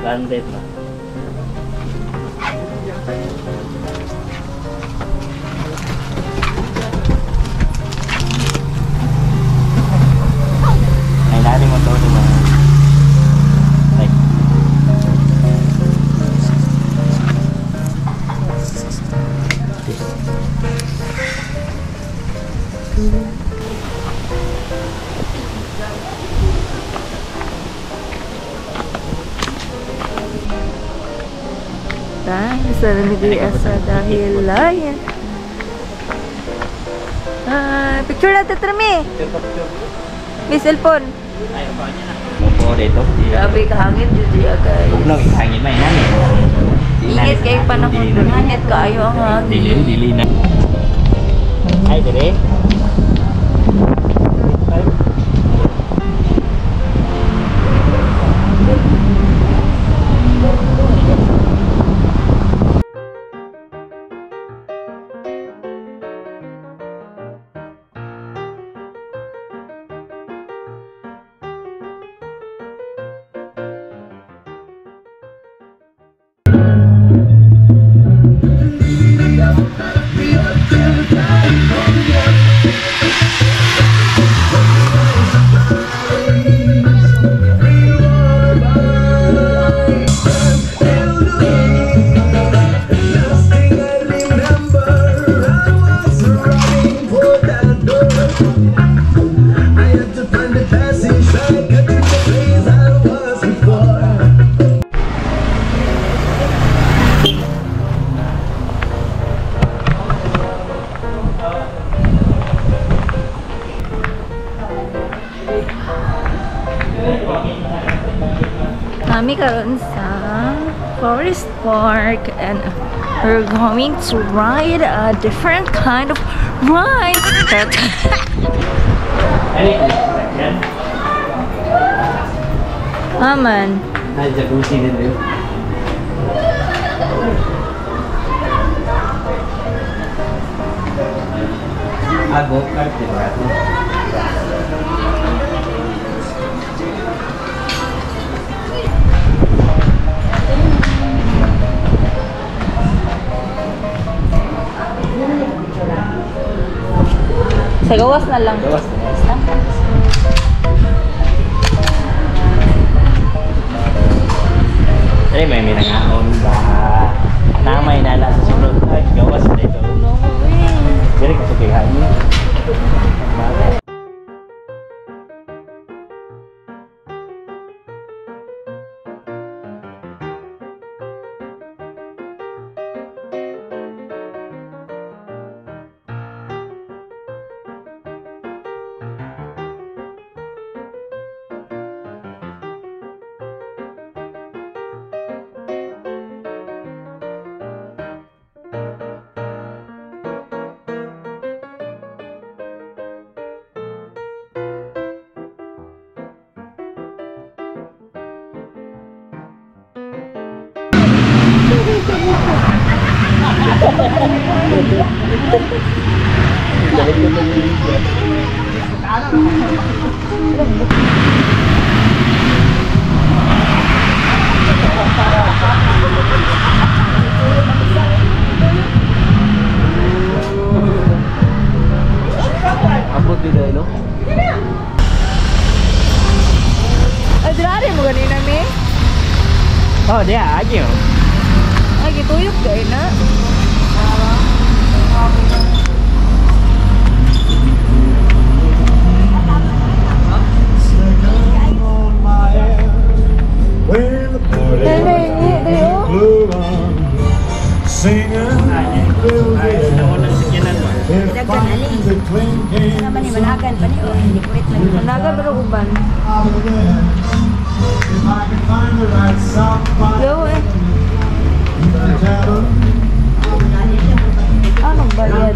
Landed ba? Ay, nari mo to, diba? Ay. Sa nag-iasa dahil layan. Ah, picture natin trami. May cellphone. Ay, upo niya na. Upo dito. Grabe kahangin jud diya, guys. Ugno hangin may nani. Init kay panahon init kaayo ang hangin. Dili dili na. Ay, dire. Kami karon sa Forest Park and we're going to ride a different kind of ride. Aman. Ay, jacuzzi din rin. Ah, go-kart, diba? Sa gawas na lang. Gawas na lang. Ay, may minangaon ba? Namay na sa sulod. Ay, gawas na ito. No way. Dili ka sukihan. Abot din na, no? Ay, drari mo ganina, mi? Oh, diya, agyo. Ay, gituyok kayo na. Managan pero uban. Yo eh. Anong bayad?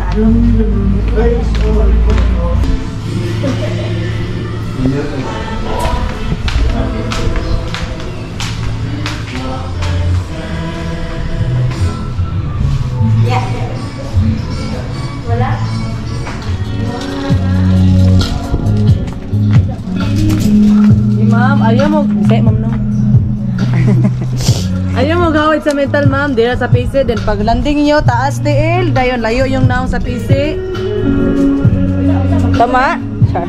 Wala? Ma'am, ayaw mo. Bisaya, ma'am, no? Ayaw mo gawid sa metal, ma'am. Dira sa PC. Then pag landing nyo, taas tiil. Dayon, layo yung naong sa PC. Tama? Char.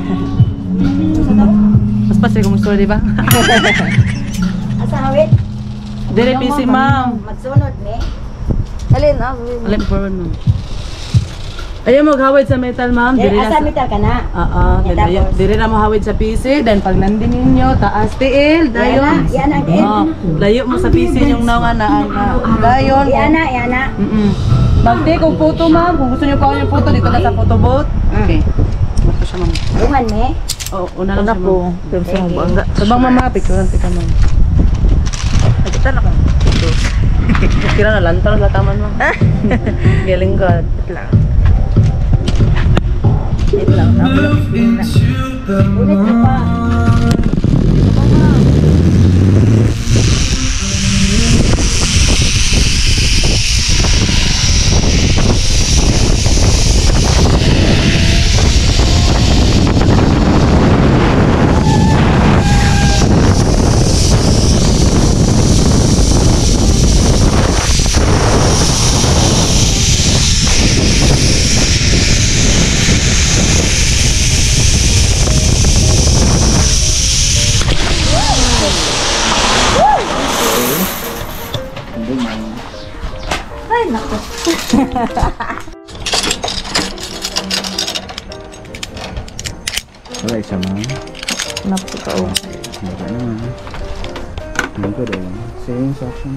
Mas pasay kung story, di ba? Asa hawit? Dire PC, ma'am. Magsunod ni. Alin, ah. Alin, forward, ma'am. Ayaw mo gawid sa metal, ma'am. Dire Dire asa sa... metal ka na. Oo, then layo. Dire na mo hawid sa PC. Then pag landing ninyo, taas tiil. Dayon. Yan ang tiil. Oo, layo mo sa PC yung naong ana. Dayon. Iana, iana. Mag-take og photo, ma'am. Kung gusto niyo pa yung photo, dito na sa photo booth. Okay. Bato siya, ma'am. Dungan ni. Oo, una lang Una siya, po. ma'am. Pero sa mga bangga. Sabang mama, picturean tika, ma'am. Nagkita na kong. Kira na lantar la taman, ma'am. Galing God. Wait lang. Wait lang. Move into the Ulit ka pa. Ay, nako. Wala siya, ma'am. Napakaw. Wala naman. Hindi ko din. Same section.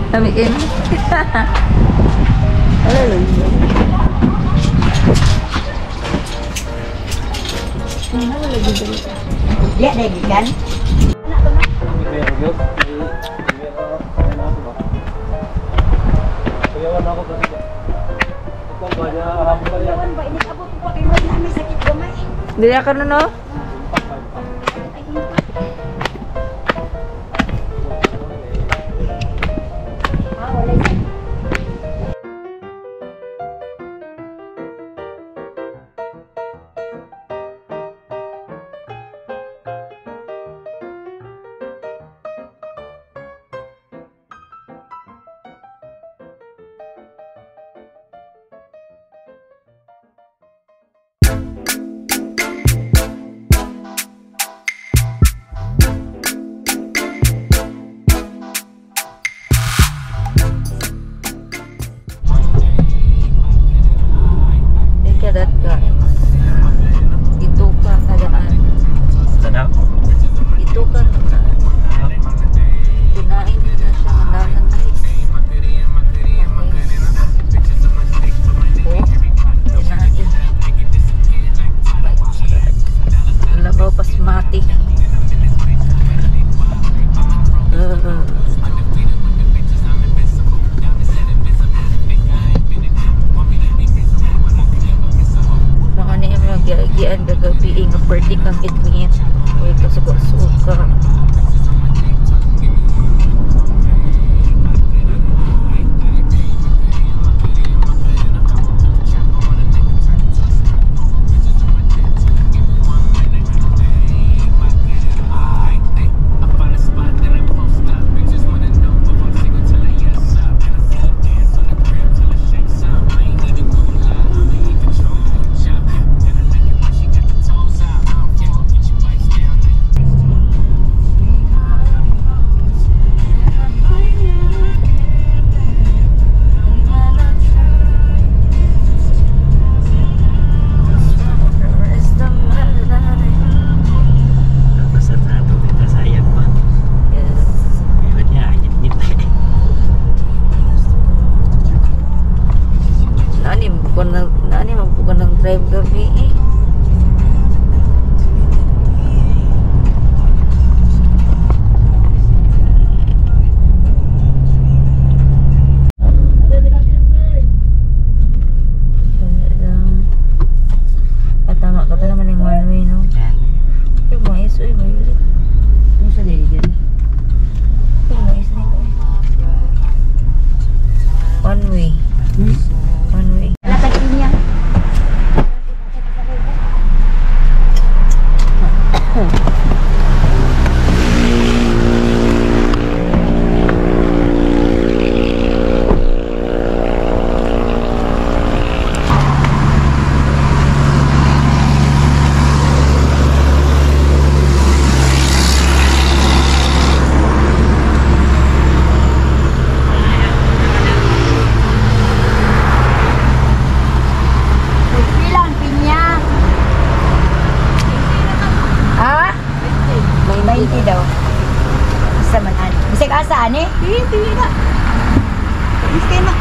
Lamiin. Hallelujah. Diya dai gikan. Kawan ba ini abot pa kay man nami sakit gamay. Dili ka na, no? Ah, wala sakit. Drive gabi eh. Tama ka to naman yung one way, no? Yung mais, uy, may ulit. Ano sa dili? Yung mais na ito eh. One way. One way. Latag niya. Pilang pinya. Ha? May 20 daw. Asa man ani. Bisag asa ani? 20 na. Biskay na.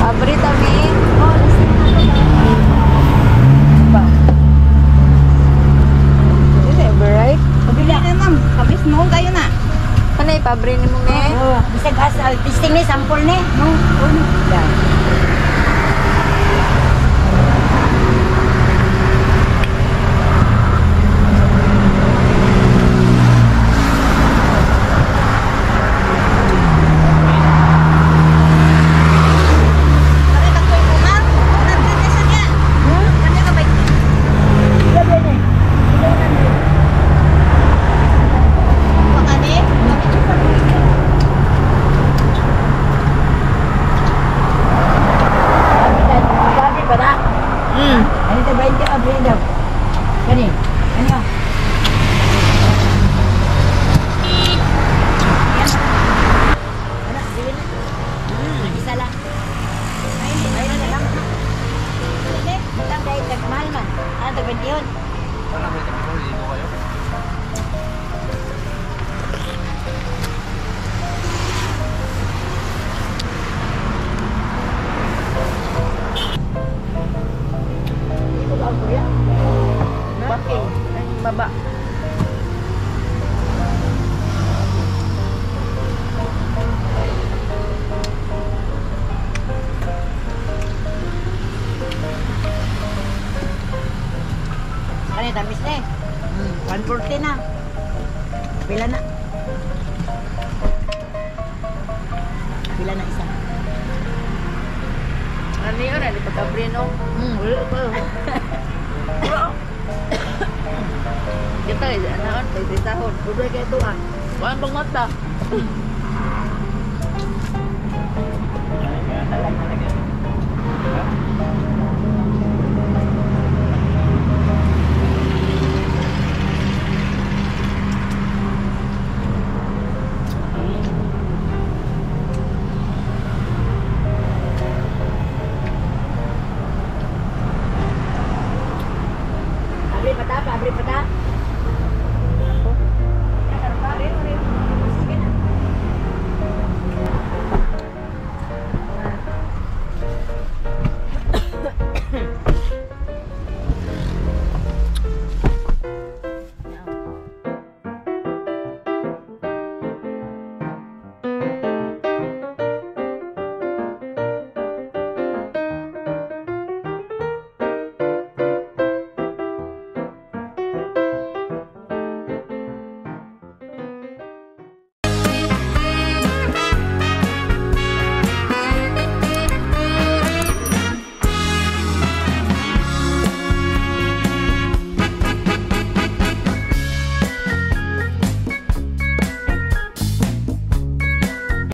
Paborito, tabi. Ba. Is it right? Pabili na ma'am. Kabis mo kayo na. Panay, pabre ni mo, me. Oh, bisag asa testing ni sample ni. No. Uno. Yeah. Sabi ba na? Ano ito ba hindi abri daw? Kani? Ano? Ano? Sige na. Isa lang. Ay, hindi. Ay, na lang. Hindi. Butang dahil tagmahal man. Ano, tag 20 yun? Bakit? Ay, baba. Kani, tamis na eh. 140 na. Pila na. Pila na isa. Ano yun? Ano pag-abre, no? Wala pa. Kita, ano, pag-isahon. Bubay kayo ito ah. Wala pang mata.